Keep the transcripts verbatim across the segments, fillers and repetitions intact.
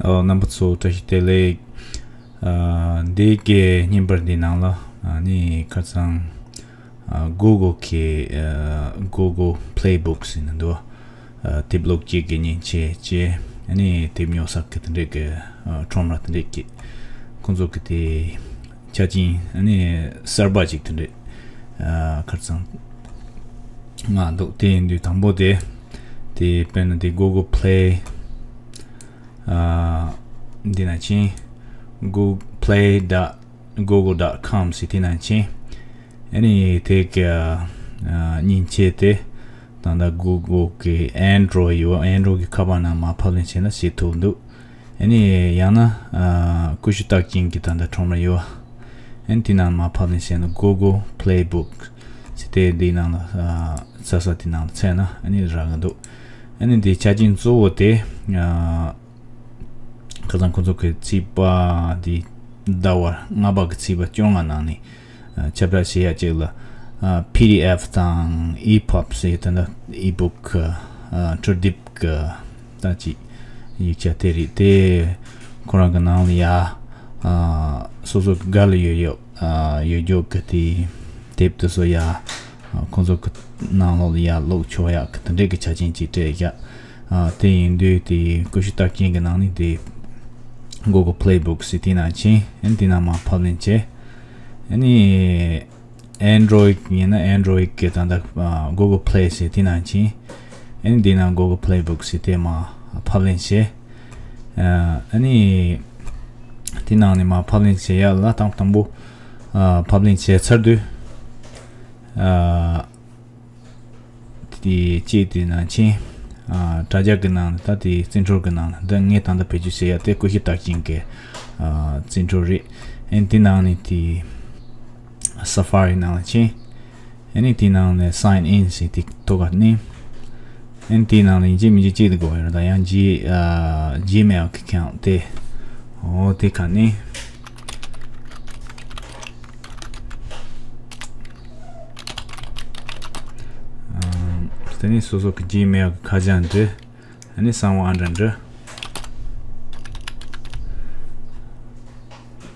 ཨ། རྣམ་པ་ཚོ་བཀྲ་ཤིས་བདེ་ལེགས། ཨ། འདི་གའི་བརྙན་པར་འདི་ནང་ལ་ཨ་ནི་ཁ་སང་ཨ་Google གི་ཨ་Google Play Books ཟེར་ནས་འདུག་ཨ། དེབ་ཀློག་བྱེད་ཀྱི་མཉེན་ཆས་བཅས་ཨ་ནི་དེབ་ཉོ་ས་གི་དེ་འདྲས་ཀྱི་ཨ་ཁྲོམ་ར་དེ་འདྲས་ཀྱི་ཁོང་ཚོ་གི་དེ་ཆ་རྐྱེན་ཨ་ནི་གསར་པ་ཅིག་དེ་འདྲས་ཨ་ཁ་སང་མངགས་འདུག་དེ་ཡིན་དུས་དང་པོ་དེ་དེ་དཔེར་ན་དེ་Google Play ཨ་འདི་ནང་ཕྱིན། Google Play dot google dot com ཟེར་དེ་ནང་ཕྱིན། ཨ་ནི་དེ་གི་ཨ་མཉེན་ཆས་དེ་ད་ལྟ་Google གི་Android ཡོད། Android གི་ཁ་པར་ནང་མར་ཕབ་ལེན་བྱས་ན་བྱེད་ཐུབ་འདུག་ཨ་ནི་ཡང་ན་ཨ་ཀུ་ཤུ་རྟགས་ཅན་གྱི་ད་ལྟ་ཁྲོམ་ར་ཡོད། ཨ་ནི་དེ་ནང་མར་ཕབ་ལེན་བྱས་ན་Google Play Book ཟེར་དེ་འདི་ནང་ལ་ཨ་ས་ས་དེ་ནང་ལ་འཚོལ་ན་ཨ་ནི་རག་གི་འདུག་ཨ་ནི་འདི་ཆ་རྐྱེན་གཙོ་བོ་དེ་ཨ་ཁ་སང་ཁོ་ཚོ་གི་ཚིག་པ་འདི་ཟླ་བ་ལྔ་པ་གི་ཚིག་པ་བཅོ་ལྔ་ནང་ནས་ཨ་ཁྱབ་བསྒྲགས་བྱེད་ཡ་གཅིག་ལ་ཨ་PDF དང་EPUB ཟེར་དེ་འདྲ་ebook ཨ་འཕྲུལ་དེབ་ཀྱི་ད་ཅིག་ཡིག་ཆ་དེ་རེད། དེ་ཁོ་རང་གི་ནང་ལ་ཡ་ཨ་སོ་སོ་གི་ག་ལ་ཡོད་ཡོད་ཨ་ཡོད་རྒྱུ་གི་དེ་དེབ་དེ་ཚོ་ཡ་ཨ་ཁོང་ཚོ་གི་ནང་ལོགས་ལ་ཡ་ཀློག་ཆོག་ཡ་གི་དེ་འདྲས་གི་ཆ་རྐྱེན་ཅིག་སྤྲད་ཡ། ཨ་དེ་ཡིན་དུས་དེ་ཀུ་ཤུ་རྟགས་ཅན་གི་ནང་ནས་དེ་Google Play Book ཟེར་དེ་ནང་ཕྱིན། ཨ་ནི་དེ་ནང་མར་ཕབ་ལེན་བྱས། ཨ་ནི་Android ཡིན་ན་Android གི་ད་ལྟ་ཨ་Google Play ཟེར་དེ་ནང་ཕྱིན། ཨ་ནི་དེ་ནང་Google Play Book ཟེར་དེ་མར་ཕབ་ལེན་བྱས། ཨ་ཨ་ནི་དེ་ནང་ནས་མར་ཕབ་ལེན་བྱེད་ཡ་ལ་དང་དང་པོ་ཨ་ཕབ་ལེན་བྱས་ཚར་དུས་ཨ་དེ་གཅིག་དེ་ནང་ཕྱིན། ཨ་དྲ་རྒྱ་གི་ནང་ད་དེ་རྩིས་འཕྲུལ་གི་ནང་ད་ངས་ད་ལྟ་བེད་སྤྱོད་བྱེད་ཡ་དེ་ཀུ་ཤུ་རྟགས་ཅན་གྱི་ཨ་རྩིས་འཕྲུལ་རེད། ཨ་ནི་དེ་ནང་ནས་དེ་Safari ནང་ལ་ཕྱིན། ཨ་ནི་དེ་ནང་ནས་sign in ཟེར་དེ་ཐོག་ཁ་མནན། ཨ་ནི་དེ་ནང་ལ་ཡིན་གཅིག་མིན་གཅིག་གཅིག་དེ་དགོས་ཡོད་རེད། ད་ཡང་G ཨ་Gmail གི་account དེ་འོ་དེ་ཁ་མནན། ཨམ། དེ་ནས་སོ་སོ་གི་Gmail གི་ཁ་བྱང་འབྲི། ཨ་ནི་གསང་བ་ཨ་འདྲ་འབྲི།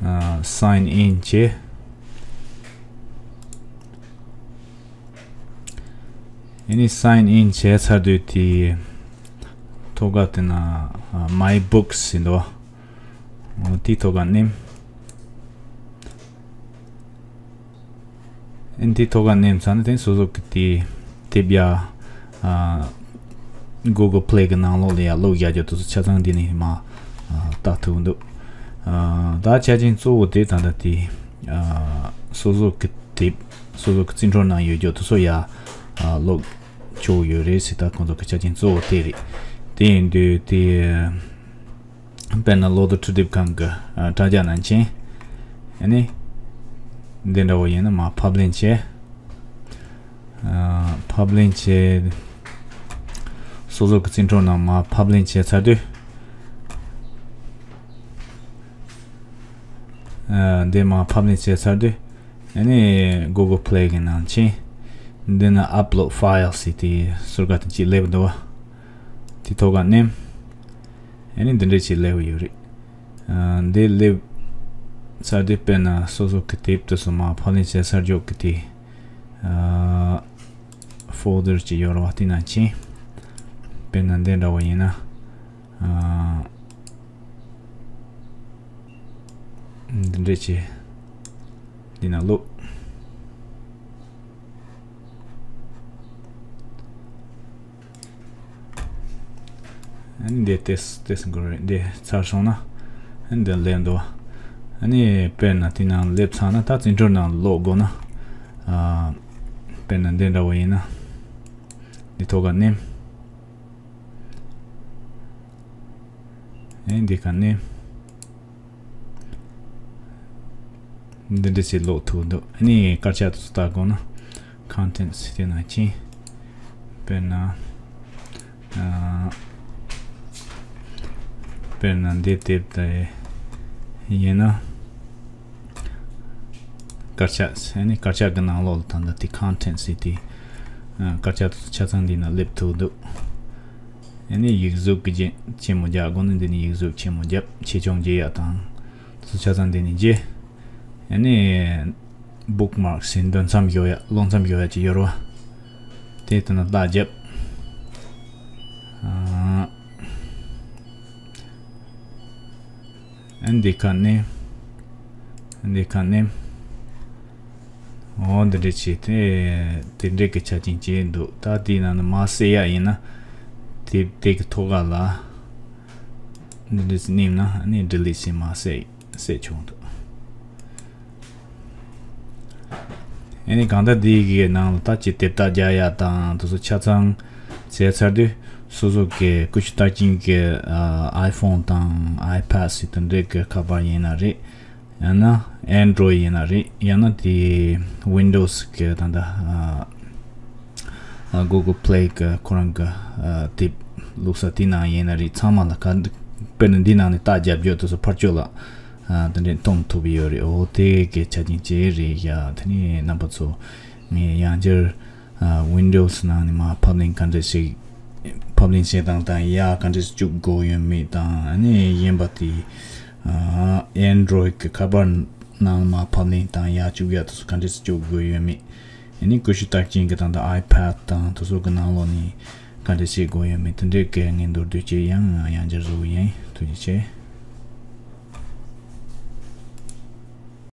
ཨ་sign in བྱེད། ཨ་ནི་sign in བྱས་ཚར་དུས་དེ་ཐོག་ཁ་དེ་ན་ཨ་My Books ཟེར་འདུག་འོ་དེ་ཐོག་ཁ་མནན། ཨ་ནི་དེ་ཐོག་ཁ་མནན་ཚར་ན་དེ་སོ་སོ་གི་དེ་དེབ་ཡ་ཨ་Google Play གི་ནང་ལོགས་ལ་ཡ་ཀློག་རྒྱག་རྒྱུ་དེ་ཚོ་ཆ་ཚང་འདི་ནས་མར་ཨ་ལྟ་ཐུབ་འདུག་ཨ་ད་ཆ་རྐྱེན་གཙོ་བོ་དེ་ད་ལྟ་དེ་ཨ་སོ་སོ་གི་དེབ་སོ་སོ་གི་རྩིས་འཕྲུལ་ནང་ཡོད་རྒྱུ་དེ་ཚོ་ཡ་ཨ་ཀློག་ཆོག་ཡོད་རེད་ཟེར། ད་ཁོང་ཚོ་གི་ཆ་རྐྱེན་གཙོ་བོ་དེ་རེད། དེ་ཡིན་དུས་དེ་དཔེར་ན་ལོ་ཏོ་འཕྲུལ་དེབ་ཁང་གི་ཨ་དྲ་རྒྱ་ནང་ཕྱིན། ཨ་ནི་འདི་འདྲ་བོ་ཡིན་ན་མར་ཕབ་ལེན་བྱས། ཨ་ཕབ་ལེན་བྱས། སོ་སོ་གི་རྩིས་འཕྲུལ་ནང་མར་ཕབ་ལེན་བྱས་ཚར་དུས། ཨ་འདི་མར་ཕབ་ལེན་བྱས་ཚར་དུས། ཨ་ནི་Google Play གི་ནང་ཕྱིན། འདི་ན་Upload Files ཟེར་དེ་ཟུར་ཁ་དེ་གཅིག་སླེབས་འདུག་བ། དེ་ཐོག་ཁ་མནན། ཨ་ནི་འདི་འདྲ་ཅིག་སླེབས་ཡོད་རེད། ཨ་འདི་སླེབས་ཚར་དུས་དཔེར་ན་སོ་སོ་གི་དེབ་དེ་ཚོ་མར་ཕབ་ལེན་བྱས་ཚར་རྒྱུ་གི་དེ་ཨ་folder ཅིག་ཡོད་རེད་བ། དེ་ནང་ཕྱིན། དཔེར་ན་འདི་འདྲ་བ་ཡིན་ན་ཨ་འདི་འདྲ་ཅིག་འདི་ནང་བླུགས། ཨ་ནི་འདི་ཏེས་ཏེས་འགོར་རེད། འདི་ཚར་སོང་ན་ཨ་ནི་འདི་སླེབས་འདུག་ཨ་ནི་དཔེར་ན་དེ་ནང་སླེབས་ཚར་ན་ད་རྩིས་འཕྲུལ་ནང་ལོག་དགོས་ན། ཨ་དཔེར་ན་འདི་འདྲ་བོ་ཡིན་ན་འདི་ཐོག་ཁ་མནན། ཨ་ནི་འདི་ཁ་མནན། འདི་འདྲ་ཞིག་ཀློག་ཐུབ་འདུག་ཨ་ནི་དཀར་ཆག་དེ་ཚོ་ལྟ་དགོས་ན་Contents དེ་ནང་ཕྱིན། དཔེར་ན་ཨ་དཔེར་ན་འདི་དེབ་དེ་ཡིན་ན་དཀར་ཆག་ཨ་ནི་དཀར་ཆག་གི་ནང་ལོགས་ལ་ད་ལྟ་དེ་Contents ཟེར་དེ་ཨ་དཀར་ཆག་དེ་ཚོ་ཆ་ཚང་འདི་ན་སླེབས་ཐུབ་འདུག་ཨ་ནི་ཡིག་གཟུགས་ཀྱི་རྒྱན་ཆེན་མོ་རྒྱག་དགོས་ན། འདི་ནས་ཡིག་གཟུགས་ཆེན་མོ་རྒྱབ། ཆེ་ཆུང་བརྗེ་ཡ་དང་། དེ་ཚོ་ཆ་ཚང་འདི་ནས་བརྗེ། ཨ་ནི་bookmarks ཡིན། འདོན་མཚམས་འཇོག་ཡ། ཀློག་མཚམས་འཇོག་ཡ་ཅིག་ཡོད་རེད་བ། དེ་དེ་ན་རྟགས་རྒྱབ། ཨ། ཨ་ནི་འདི་ཁ་ནས། ཨ་ནི་འདི་ཁ་ནས། འོ་འདི་འདྲ་བྱས་ཏེ། དེ་འདྲའི་གི་ཆ་རྐྱེན་བྱས་འདུག་ད་དེའི་ནང་ནས་མར་བསད་ཡ་ཡིན་ན། དེ་དེ་གི་ཐོག་ཁ་ལ་འདི་འདྲ་ཞིག་མནན་ན། ཨ་ནི་delete ཟེར་མར་བསད་བསད་ཆོག་འདུག་ཨ་ནི་གང་ལྟར་འདི་གི་ནང་ལ་ད་ཅིག་དེབ་རྟགས་རྒྱག་ཡ་དང་དེ་ཚོ་ཆ་ཚང་བྱས་ཚར་དུས། སོ་སོ་གི་ཀུ་ཤུ་རྟགས་ཅན་གྱི་ཨ་iPhone དང་iPad ཟེར་དེ་འདྲའི་གི་ཁ་པར་ཡིན་ན་རེད། ཡང་ན་Android ཡིན་ན་རེད། ཡང་ན་དེ་Windows གི་ད་ལྟ་ཨ་ཨ་Google Play གི་ཁོ་རང་གི་ཨ་དེབ་བླུགས་ས་དེ་ནང་ཡིན་ན་རེད། ཚང་མ་ལ་ག་དཔེར་ན་འདི་ནང་ནས་རྟགས་རྒྱབ་རྒྱུ་དེ་ཚོ་ཕར་ཕྱོགས་ལ་ཨ་དེ་འདྲའི་གཏོང་ཐུབ་ཡོད་རེད། འོ་དེ་གི་ཆ་རྐྱེན་ཅིག་རེད་ཡ། དེ་ནས་རྣམ་པ་ཚོ་ངས་ཡང་བསྐྱར་ཨ་Windows ནང་ནས་མར་ཕབ་ལེན་ག་འདྲ་ཞིག་ཕབ་ལེན་བྱེད་སྟངས་དང་། ཡར་ག་འདྲ་ཞིག་བཅུག་དགོས་ཡོད་མེད་དང་། ཨ་ནི་གཞན་པ་དེ་ཨ་Android གི་ཁ་པར་ནང་མར་ཕབ་ལེན་དང་ཡར་བཅུག་ཡ་དེ་ཚོ་ག་འདྲ་ཞིག་བཅུག་དགོས་ཡོད་མེད། ཨ་ནི་ཀུ་ཤུ་རྟགས་ཅན་གྱི་ད་ལྟ་iPad དང་དེ་ཚོ་གི་ནང་ལོགས་ནས་ག་འདྲ་བྱེད་དགོས་ཡོད་མེད། དེ་འདྲའི་སྐད་ངས་མདོར་བསྡུས་ཅིག་ཡང་ཡང་བསྐྱར་བཟོ་གི་ཡིན། ཐུགས་རྗེ་ཆེ།